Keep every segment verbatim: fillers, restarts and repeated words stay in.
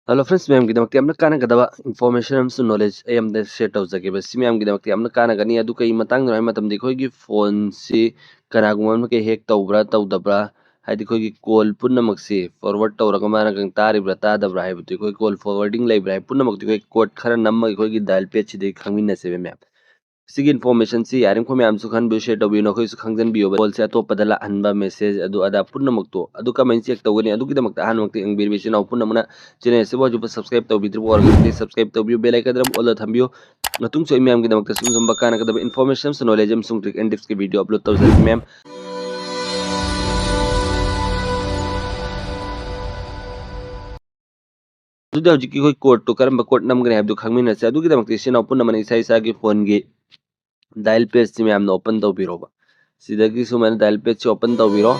Hello friends, ꯃꯌꯥꯝꯒꯤꯗꯃꯛꯇ ꯌꯥꯝꯅ ꯀꯥꯟꯅꯒꯗꯕ information ꯑꯃꯁꯨꯡ knowledge ꯑꯩ ꯑꯃꯗ share ꯇꯧꯖꯒꯦꯕ꯫ ꯁꯤ ꯃꯌꯥꯝꯒꯤꯗꯃꯛꯇ ꯌꯥꯝꯅ ꯀꯥꯟꯅꯒꯅꯤ꯫ ꯑꯗꯨ ꯀꯩ ꯃꯇꯥꯡꯗꯅꯣ ꯍꯥꯏꯕ ꯃꯇꯝꯗ, ꯑꯩꯈꯣꯏꯒꯤ phoneꯁꯤ ꯀꯅꯥꯒꯨꯝꯕ ꯑꯃꯅ ꯀꯩ hack ꯇꯧꯕ꯭ꯔꯥ ꯇꯧꯗꯕ꯭ꯔꯥ, ꯍꯥꯏꯗꯤ ꯑꯩꯈꯣꯏꯒꯤ call ꯄꯨꯝꯅꯃꯛꯁꯤ forward ꯇꯧꯔꯒ ꯃꯥꯅ ꯀꯩ ꯇꯥꯔꯤꯕ꯭ꯔꯥ ꯇꯥꯗꯕ꯭ꯔꯥ ꯍꯥꯏꯕꯗꯨ, ꯑꯩꯈꯣꯏ call forwarding ꯂꯩꯕ꯭ꯔꯥ ꯍꯥꯏꯕ ꯄꯨꯝꯅꯃꯛꯇꯨ ꯑꯩꯈꯣꯏ code ꯈꯔ ꯅꯝꯃꯒ ꯑꯩꯈꯣꯏꯒꯤ dial padꯁꯤꯗꯒꯤ ꯈꯪꯃꯤꯟꯅꯁꯦꯕ ꯃꯌꯥꯝ꯫ ꯁꯤꯒꯤ informationꯁꯤ ꯌꯥꯔꯤꯃꯈꯩ ꯃꯌꯥꯝꯁꯨ ꯈꯪꯍꯟꯕꯤꯌꯨ, share ꯇꯧꯕꯤꯌꯨ, ꯅꯈꯣꯏꯁꯨ ꯈꯪꯖꯟꯕꯤꯌꯣꯕ꯫ Callꯁꯦ ꯑꯇꯣꯞꯄꯗ ꯂꯥꯛꯍꯟꯕ, message ꯑꯗꯨ ꯑꯗꯥ ꯄꯨꯝꯅꯃꯛꯇꯣ ꯑꯗꯨ ꯀꯃꯥꯏꯅ check ꯇꯧꯒꯅꯤ? ꯑꯗꯨꯒꯤꯗꯃꯛꯇ ꯑꯍꯥꯟꯕꯃꯛꯇ ꯌꯦꯡꯕꯤꯔꯤꯕ ꯏꯆꯤꯟ ꯏꯅꯥꯎ ꯄꯨꯝꯅꯃꯛꯅ channel ꯑꯁꯤꯕꯨ ꯍꯧꯖꯤꯛꯐꯥꯎ subscribe ꯇꯧꯕꯤꯗ꯭ꯔꯤꯕ ꯑꯣꯏꯔꯒꯗꯤ subscribe ꯇꯧꯕꯤꯌꯨ, bell icon ꯑꯗꯨꯝ all ꯗ ꯊꯝꯕꯤꯌꯨ꯫ ꯃꯇꯨꯡꯁꯨ ꯑꯩ ꯃꯌꯥꯝꯒꯤꯗꯃꯛꯇ ꯁꯨꯝ ꯁꯨꯝꯕ ꯀꯥꯟꯅꯒꯗꯕ information ꯑꯃꯁꯨꯡ knowledge ꯑꯃꯁꯨꯡ trick and tipsꯀꯤ video upload ꯇꯧꯖꯔꯛꯀꯦ ꯃꯌꯥꯝ꯫ ꯑꯗꯨꯗꯤ ꯍꯧꯖꯤꯛꯀꯤ ꯑꯩꯈꯣꯏ codeꯇꯣ, ꯀꯔꯝꯕ code ꯅꯝꯒꯅꯤ ꯍꯥꯏꯕꯗꯨ ꯈꯪꯃꯤꯟꯅꯁꯦ꯫ ꯑꯗꯨꯒꯤꯗꯃꯛꯇ ꯏꯆꯤꯟ ꯏꯅꯥꯎ ꯄꯨꯝꯅꯃꯛꯅ ꯏꯁꯥ ꯏꯁꯥꯒꯤ phoneꯒꯤ dial padꯁꯤ ꯃꯌꯥꯝꯅ open ꯇꯧꯕꯤꯔꯣꯕ꯫ ꯁꯤꯗꯒꯤ ꯁꯨꯃꯥꯏꯅ dial padꯁꯤ open ꯇꯧꯕꯤꯔꯣ꯫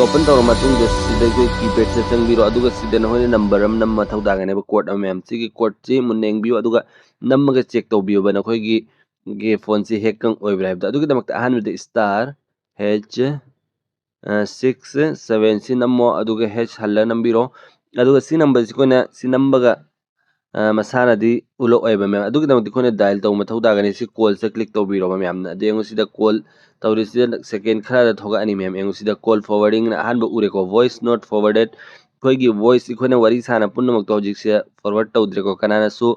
Open ꯇꯧꯔ ꯃꯇꯨꯡꯗ ꯁꯤꯗ ꯑꯩꯈꯣꯏ keypadꯁꯦ ꯆꯪꯕꯤꯔꯣ꯫ ꯑꯗꯨꯒ ꯁꯤꯗ ꯅꯈꯣꯏꯅ number ꯑꯃ ꯅꯝꯕ ꯃꯊꯧ ꯇꯥꯒꯅꯦꯕ, code ꯑꯃ ꯃꯌꯥꯝ꯫ ꯁꯤꯒꯤ codeꯁꯤ ꯃꯨꯟꯅ ꯌꯦꯡꯕꯤꯌꯨ, ꯑꯗꯨꯒ ꯅꯝꯃꯒ check ꯇꯧꯕꯤꯌꯨꯕ ꯅꯈꯣꯏꯒꯤ ꯒꯤ phoneꯁꯤ hackꯀ ꯑꯣꯏꯕ꯭ꯔꯥ ꯍꯥꯏꯕꯗꯣ꯫ ꯑꯗꯨꯒꯤꯗꯃꯛꯇ ꯑꯍꯥꯟꯕꯗ star H six sevenꯁꯤ ꯅꯝꯃꯣ, ꯑꯗꯨꯒ H ꯍꯜꯂ ꯅꯝꯕꯤꯔꯣ꯫ ꯑꯗꯨꯒ ꯁꯤ numberꯁꯤ ꯑꯩꯈꯣꯏꯅ ꯁꯤ ꯅꯝꯕꯒ ꯑ, ꯃꯁꯥꯅꯗꯤ ꯎꯠꯂꯛꯑꯣꯏꯕ ꯃꯌꯥꯝ꯫ ꯑꯗꯨꯒꯤꯗꯃꯛꯇ ꯑꯩꯈꯣꯏꯅ dial ꯇꯧꯕ ꯃꯊꯧ ꯇꯥꯒꯅꯤ꯫ ꯁꯤ callꯁꯦ click ꯇꯧꯕꯤꯔꯣꯕ ꯃꯌꯥꯝꯅ꯫ ꯑꯗꯨ ꯌꯦꯡꯉꯨ, ꯁꯤꯗ call ꯇꯧꯔꯤꯁꯤꯗ second ꯈꯔꯗ ꯊꯣꯛꯂꯛꯑꯅꯤ ꯃꯌꯥꯝ꯫ ꯌꯦꯡꯉꯨ, ꯁꯤꯗ call forwardingꯅ ꯑꯍꯥꯟꯕ ꯎꯔꯦꯀꯣ, voice not forwarded꯫ ꯑꯩꯈꯣꯏꯒꯤ voice, ꯑꯩꯈꯣꯏꯅ ꯋꯥꯔꯤ ꯁꯥꯟꯅ ꯄꯨꯝꯅꯃꯛꯇꯣ ꯍꯧꯖꯤꯛꯁꯦ forward ꯇꯧꯗ꯭ꯔꯦꯀꯣ, ꯀꯅꯥꯅꯁꯨ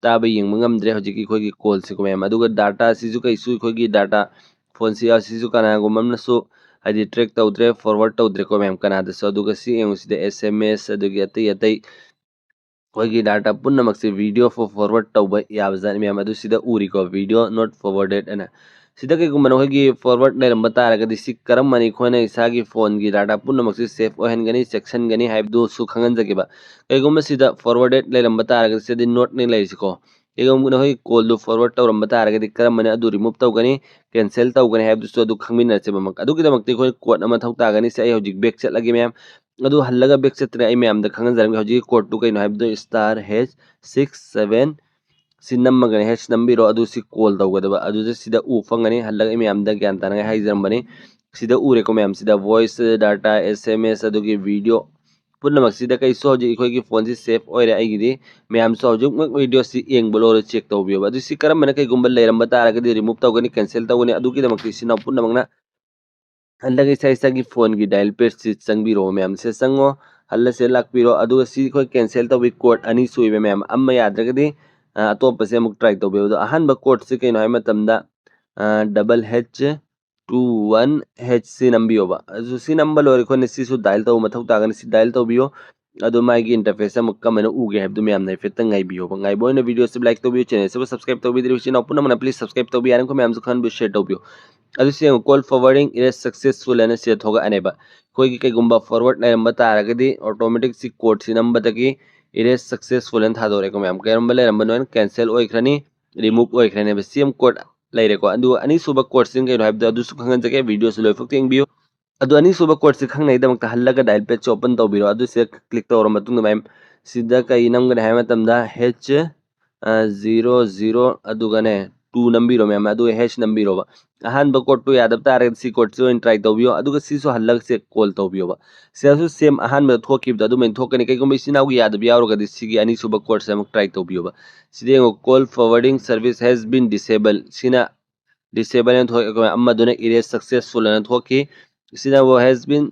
ꯇꯥꯕ ꯌꯦꯡꯕ ꯉꯝꯗ꯭ꯔꯦ ꯍꯧꯖꯤꯛꯀꯤ ꯑꯩꯈꯣꯏꯒꯤ callꯁꯤꯀꯣ ꯃꯌꯥꯝ꯫ ꯑꯗꯨꯒ dataꯁꯤꯁꯨ ꯀꯩꯁꯨ, ꯑꯩꯈꯣꯏꯒꯤ data phoneꯁꯤ ꯑꯁꯤꯁꯨ ꯀꯅꯥꯒꯨꯝꯕ ꯑꯃꯅꯁꯨ ꯍꯥꯏꯗꯤ track ꯇꯧꯗ꯭ꯔꯦ, forward ꯇꯧꯗ꯭ꯔꯦꯀꯣ ꯃꯌꯥꯝ ꯀꯅꯥꯗꯁꯨ꯫ ꯑꯗꯨꯒ ꯁꯤ ꯌꯦꯡꯉꯨ, ꯁꯤꯗ S M S ꯑꯗꯨꯒꯤ ꯑꯇꯩ ꯑꯇꯩ ꯑꯩꯈꯣꯏꯒꯤ data ꯄꯨꯝꯅꯃꯛꯁꯦ video for forward ꯇꯧꯕ ꯌꯥꯕꯖꯥꯠꯅꯤ ꯃꯌꯥꯝ꯫ ꯑꯗꯨ ꯁꯤꯗ ꯎꯔꯤꯀꯣ, video not forwarded ꯑꯅ꯫ ꯁꯤꯗ ꯀꯩꯒꯨꯝꯕ ꯅꯈꯣꯏꯒꯤ forward ꯂꯩꯔꯝꯕ ꯇꯥꯔꯒꯗꯤ, ꯁꯤ ꯀꯔꯝꯕꯅꯤ ꯑꯩꯈꯣꯏꯅ ꯏꯁꯥꯒꯤ phoneꯒꯤ data ꯄꯨꯝꯅꯃꯛꯁꯤ safe ꯑꯣꯏꯍꯟꯒꯅꯤ, ꯆꯦꯛꯁꯤꯟꯒꯅꯤ ꯍꯥꯏꯕꯗꯨꯁꯨ ꯈꯪꯍꯟꯖꯒꯦꯕ꯫ ꯀꯩꯒꯨꯝꯕ ꯁꯤꯗ forwarded ꯂꯩꯔꯝꯕ ꯇꯥꯔꯒꯗꯤ, ꯁꯤꯗꯗꯤ notꯅꯤ ꯂꯩꯔꯤꯁꯤꯀꯣ꯫ ꯀꯩꯒꯨꯝꯕ ꯅꯈꯣꯏꯒꯤ callꯗꯨ forward ꯇꯧꯔꯝꯕ ꯇꯥꯔꯒꯗꯤ, ꯀꯔꯝꯕꯅ ꯑꯗꯨ remove ꯇꯧꯒꯅꯤ, cancel ꯇꯧꯒꯅꯤ ꯍꯥꯏꯕꯗꯨꯁꯨ ꯑꯗꯨ ꯈꯪꯃꯤꯟꯅꯁꯦꯕ꯫ ꯑꯗꯨꯒꯤꯗꯃꯛꯇ ꯑꯩꯈꯣꯏ code ꯑꯃ ꯃꯊꯧ ꯇꯥꯒꯅꯤ꯫ ꯁꯤ ꯑꯩ ꯍꯧꯖꯤꯛ back ꯆꯠꯂꯒꯦ ꯃꯌꯥꯝ꯫ ꯑꯗꯨ ꯍꯜꯂꯒ back ꯆꯠꯇꯅ ꯑꯩ ꯃꯌꯥꯝꯗ ꯈꯪꯍꯟꯖꯔꯝꯒꯦ꯫ ꯍꯧꯖꯤꯛꯀꯤ codeꯇꯨ ꯀꯩꯅꯣ ꯍꯥꯏꯕꯗꯣ, star H six seven ꯁꯤ ꯅꯝꯃꯒꯅꯦ, H ꯅꯝꯕꯤꯔꯣ, ꯑꯗꯨ ꯁꯤ call ꯇꯧꯒꯗꯕ꯫ ꯑꯗꯨꯗ ꯁꯤꯗ ꯎ ꯐꯪꯒꯅꯤ꯫ ꯍꯜꯂꯒ ꯑꯩ ꯃꯌꯥꯝꯗ ꯒ꯭ꯌꯥꯟ ꯇꯥꯅꯉꯥꯏ ꯍꯥꯏꯖꯔꯝꯕꯅꯤ꯫ ꯁꯤꯗ ꯎꯔꯦꯀꯣ ꯃꯌꯥꯝ, ꯁꯤꯗ voice, data, S M S ꯑꯗꯨꯒꯤ video ꯄꯨꯝꯅꯃꯛꯁꯤꯗ ꯀꯩꯁꯨ ꯍꯧꯖꯤꯛ ꯑꯩꯈꯣꯏꯒꯤ ꯐꯣꯟꯁꯤ ꯁꯦꯐ ꯑꯣꯏꯔꯦ ꯑꯩꯒꯤꯗꯤ꯫ ꯃꯌꯥꯝꯁꯨ ꯍꯧꯖꯤꯛꯃꯛ ꯚꯤꯗꯤꯑꯣꯁꯤ ꯌꯦꯡꯕ ꯂꯣꯏꯔ ꯆꯦꯛ ꯇꯧꯕꯤꯌꯣꯕ꯫ ꯑꯗꯨ ꯁꯤ ꯀꯔꯝꯕꯅ ꯀꯩꯒꯨꯝꯕ ꯂꯩꯔꯝꯕ ꯇꯥꯔꯒꯗꯤ ꯔꯤꯃꯨꯚ ꯇꯧꯒꯅꯤ, ꯀꯦꯟꯁꯦꯜ ꯇꯧꯒꯅꯤ꯫ ꯑꯗꯨꯒꯤꯗꯃꯛꯇ ꯏꯆꯤꯟ ꯏꯅꯥꯎ ꯄꯨꯝꯅꯃꯛꯅ ꯍꯜꯂꯒ ꯏꯁꯥ ꯏꯁꯥꯒꯤ ꯐꯣꯟꯒꯤ ꯗꯥꯏꯜ ꯄꯦꯗꯁꯤ ꯆꯪꯕꯤꯔꯣ ꯃꯌꯥꯝ꯫ ꯁꯤꯗ ꯆꯪꯉꯣ, ꯍꯜꯂꯁꯦ ꯂꯥꯛꯄꯤꯔꯣ꯫ ꯑꯗꯨꯒ ꯁꯤ ꯑꯩꯈꯣꯏ ꯀꯦꯟꯁꯦꯜ ꯇꯧꯕꯒꯤ ꯀꯣꯗ ꯑꯅꯤ ꯁꯨꯏꯕ ꯃꯌꯥꯝ꯫ ꯑꯃ ꯌꯥꯗ꯭ꯔꯒꯗꯤ ꯑ, ꯑꯇꯣꯞꯄꯁꯦ ꯑꯃꯨꯛ ꯇ꯭ꯔꯥꯏ ꯇꯧꯕꯤꯌꯣ꯫ ꯑꯗꯣ ꯑꯍꯥꯟꯕ ꯀꯣꯗꯁꯤ ꯀꯩꯅꯣ ꯍꯥꯏꯕ ꯃꯇꯝꯗ double H two one H ꯁꯤ ꯅꯝꯕꯤꯌꯣꯕ꯫ ꯑꯗꯨ ꯁꯤ ꯅꯝꯕ ꯂꯣꯏꯔꯦ ꯑꯩꯈꯣꯏꯅ ꯁꯤꯁꯨ ꯗꯥꯏꯜ ꯇꯧꯕ ꯃꯊꯧ ꯇꯥꯒꯅꯤ꯫ ꯁꯤ ꯗꯥꯏꯜ ꯇꯧꯕꯤꯌꯣ꯫ ꯑꯗꯣ ꯃꯥꯒꯤ ꯏꯟꯇꯔꯐꯦꯁ ꯑꯃꯨꯛ ꯀꯃꯥꯏꯅ ꯎꯒꯦ ꯍꯥꯏꯕꯗꯨ ꯃꯌꯥꯝꯅ ꯍꯥꯏꯐꯦꯠꯇꯪ ꯉꯥꯏꯕꯤꯌꯣꯕ꯫ ꯉꯥꯏꯕ ꯑꯣꯏꯅ ꯚꯤꯗꯤꯑꯣꯁꯤ ꯂꯥꯏꯛ ꯇꯧꯕꯤꯌꯨ, ꯆꯦꯅꯦꯜꯁꯤꯕꯨ ꯁꯕꯁꯀ꯭ꯔꯥꯏꯕ ꯇꯧꯕꯤꯗ꯭ꯔꯤꯕ ꯏꯆꯤꯟ ꯏꯅꯥꯎ ꯄꯨꯝꯅꯃꯛꯅ ꯄ꯭ꯂꯤꯁ ꯁꯕꯁꯀ꯭ꯔꯥꯏꯕ ꯇꯧꯕꯤꯌꯨ, ꯌꯥꯔꯤꯕ ꯃꯌꯥꯝꯁꯨ ꯈꯪꯍꯟꯕꯤꯌꯨ, ꯁꯦꯌꯔ ꯇꯧꯕꯤꯌꯨ꯫ ꯑꯗꯨ ꯁꯤ ꯌꯦꯡꯉꯨ, ꯀꯣꯜ ꯐꯣꯔꯋꯥꯔꯗꯤꯡ ꯏꯔꯦꯁ ꯁꯛꯁꯦꯁꯐꯨꯜ ꯍꯥꯏꯅ ꯁꯤꯗ ꯊꯣꯛꯂꯛꯑꯅꯦꯕ꯫ ꯑꯩꯈꯣꯏꯒꯤ ꯀꯩꯒꯨꯝꯕ ꯐꯣꯔꯋꯥꯔꯗ ꯂꯩꯔꯝꯕ ꯇꯥꯔꯒꯗꯤ ꯑꯣꯇꯣꯃꯦꯇꯤꯛ ꯁꯤ ꯀꯣꯗꯁꯤ ꯅꯝꯕꯗꯒꯤ ꯏꯔꯦꯁ ꯁꯛꯁꯦꯁꯐꯨꯜ ꯍꯥꯏꯅ ꯊꯥꯗꯣꯔꯛꯑꯦꯀꯣ ꯃꯌꯥꯝ꯫ ꯀꯩꯒꯨꯝꯕ ꯂꯩꯔꯝꯕ ꯅꯣꯏꯅ ꯀꯦꯟꯁꯦꯜ ꯑꯣꯏꯈ꯭ꯔꯅꯤ, ꯔꯤꯃꯨꯚ ꯑꯣꯏꯈ꯭ꯔꯅꯦꯕ꯫ ꯁꯤ ꯑꯃ ꯀꯣꯗ ꯂꯩꯔꯦꯀꯣ꯫ ꯑꯗꯨ ꯑꯅꯤꯁꯨꯕ ꯀꯣꯗꯁꯤꯅ ꯀꯩꯅꯣ ꯍꯥꯏꯕꯗꯣ ꯑꯗꯨꯁꯨ ꯈꯪꯍꯟꯖꯒꯦ, ꯚꯤꯗꯤꯑꯣꯁꯤ ꯂꯣꯏꯐꯥꯎ ꯌꯦꯡꯕꯤꯌꯨ꯫ ꯑꯗꯨ ꯑꯅꯤꯁꯨꯕ ꯀꯣꯗꯁꯤ ꯈꯪꯅꯩꯗꯃꯛꯇ ꯍꯜꯂꯒ ꯗꯥꯏꯜ ꯄꯦꯗꯁꯤ ꯑꯣꯄꯟ ꯇꯧꯕꯤꯔꯣ꯫ ꯑꯗꯨ ꯁꯤꯗ ꯀ꯭ꯂꯤꯛ ꯇꯧꯔ ꯃꯇꯨꯡꯗ ꯃꯌꯥꯝ ꯁꯤꯗ ꯀꯩ ꯅꯝꯒꯅꯤ ꯍꯥꯏꯕ ꯃꯇꯝꯗ ꯍꯩꯆ ꯖꯤꯔꯣ ꯖꯤꯔꯣ ꯑꯗꯨꯒꯅꯦ ꯇꯨ ꯅꯝꯕꯤꯔꯣ ꯃꯌꯥꯝ꯫ ꯑꯗꯨꯒ ꯍꯩꯆ ꯅꯝꯕꯤꯔꯣꯕ꯫ ꯑꯍꯥꯟꯕ ꯀꯣꯗꯇꯨ ꯌꯥꯗꯕ ꯇꯥꯔꯒꯗꯤ ꯁꯤ ꯀꯣꯗꯁꯤ ꯑꯣꯏꯅ ꯇ꯭ꯔꯥꯏ ꯇꯧꯕꯤꯌꯣ꯫ ꯑꯗꯨꯒ ꯁꯤꯁꯨ ꯍꯜꯂꯒ ꯆꯦꯛ ꯀꯣꯜ ꯇꯧꯕꯤꯌꯣꯕ꯫ ꯁꯤꯗꯁꯨ ꯁꯦꯝ ꯑꯍꯥꯟꯕꯗ ꯊꯣꯛꯈꯤꯕꯗꯣ ꯑꯗꯨꯃꯥꯏꯅ ꯊꯣꯛꯀꯅꯤ꯫ ꯀꯩꯒꯨꯝꯕ ꯏꯆꯤꯟ ꯏꯅꯥꯎꯒꯤ ꯌꯥꯗꯕ ꯌꯥꯎꯔꯒꯗꯤ ꯁꯤꯒꯤ ꯑꯅꯤꯁꯨꯕ ꯀꯣꯗꯁꯦ ꯑꯃꯨꯛ ꯇ꯭ꯔꯥꯏ ꯇꯧꯕꯤꯌꯣꯕ꯫ ꯁꯤꯗ ꯌꯦꯡꯉꯣ, call forwarding service has been disable꯫ ꯁꯤꯅ ꯗꯤꯁꯦꯕꯜ ꯍꯥꯏꯅ ꯊꯣꯛꯑꯦ, ꯑꯃꯗꯨꯅ ꯏꯔꯦꯁ ꯁꯛꯁꯦꯁꯐꯨꯜ ꯍꯥꯏꯅ ꯊꯣꯛꯈꯤ꯫ ꯁꯤꯅꯕꯨ ꯍꯦꯁ ꯕꯤꯟ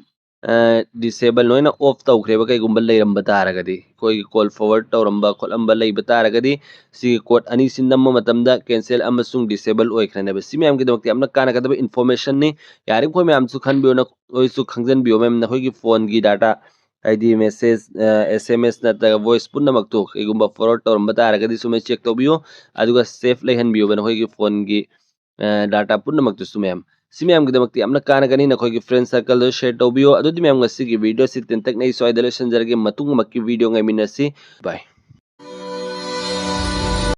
ꯗꯤꯁꯦꯕꯜ ꯂꯣꯏꯅ ꯑꯣꯐ ꯇꯧꯈ꯭ꯔꯦꯕ꯫ ꯀꯩꯒꯨꯝꯕ ꯂꯩꯔꯝꯕ ꯇꯥꯔꯒꯗꯤ, ꯑꯩꯈꯣꯏꯒꯤ ꯀꯣꯜ ꯐꯣꯔꯋꯥꯔꯗ ꯇꯧꯔꯝꯕ ꯈꯣꯠꯂꯝꯕ ꯂꯩꯕ ꯇꯥꯔꯒꯗꯤ ꯁꯤꯒꯤ ꯀꯣꯗ ꯑꯅꯤꯁꯤ ꯅꯝꯕ ꯃꯇꯝꯗ ꯀꯦꯟꯁꯦꯜ ꯑꯃꯁꯨꯡ ꯗꯤꯁꯦꯕꯜ ꯑꯣꯏꯈ꯭ꯔꯅꯦꯕ꯫ ꯁꯤ ꯃꯌꯥꯝꯒꯤꯗꯃꯛꯇ ꯌꯥꯝꯅ ꯀꯥꯟꯅꯒꯗꯕ ꯏꯟꯐꯣꯔꯃꯦꯁꯟꯅꯤ꯫ ꯌꯥꯔꯤꯕ ꯑꯩꯈꯣꯏ ꯃꯌꯥꯝꯁꯨ ꯈꯟꯕꯤꯌꯨ, ꯅꯈꯣꯏꯁꯨ ꯈꯪꯖꯤꯟꯕꯤꯌꯨ ꯃꯌꯥꯝ, ꯅꯈꯣꯏꯒꯤ ꯐꯣꯟꯒꯤ ꯗꯥꯇꯥ ꯍꯥꯏꯗꯤ ꯃꯦꯁꯦꯖ, ꯑꯦꯁ ꯑꯦꯝ ꯑꯦꯁ ꯅꯠꯇ꯭ꯔꯒ ꯚꯣꯏꯁ ꯄꯨꯝꯅꯃꯛꯇꯨ ꯀꯩꯒꯨꯝꯕ ꯐꯣꯔꯋꯥꯔꯗ ꯇꯧꯔꯝꯕ ꯇꯥꯔꯒꯗꯤ ꯁꯨꯃꯥꯏꯅ ꯆꯦꯛ ꯇꯧꯕꯤꯌꯨ꯫ ꯑꯗꯨꯒ ꯁꯦꯐ ꯂꯩꯍꯟꯕꯤꯌꯨꯕ ꯅꯈꯣꯏꯒꯤ ꯐꯣꯟꯒꯤ ꯗꯥꯇꯥ ꯄꯨꯝꯅꯃꯛꯇꯨꯁꯨ ꯃꯌꯥꯝ꯫ ꯁꯤ ꯃꯌꯥꯝꯒꯤꯗꯃꯛꯇ ꯌꯥꯝꯅ ꯀꯥꯟꯅꯒꯅꯤ꯫ ꯅꯈꯣꯏꯒꯤ ꯐ꯭ꯔꯦꯟ ꯁꯔꯀꯜꯗ ꯁꯦꯌꯔ ꯇꯧꯕꯤꯌꯣ꯫ ꯑꯗꯨꯗꯤ ꯃꯌꯥꯝ, ꯉꯁꯤꯒꯤ ꯚꯤꯗꯤꯑꯣꯁꯤ ꯇꯦꯟꯇꯛꯅ ꯑꯩ ꯁ꯭ꯋꯥꯏꯗ ꯂꯣꯏꯁꯤꯟꯖꯔꯒꯦ꯫ ꯃꯇꯨꯡꯃꯛꯀꯤ ꯚꯤꯗꯤꯑꯣ ꯉꯥꯏꯃꯤꯟꯅꯁꯤ꯫ ꯕꯥꯏ꯫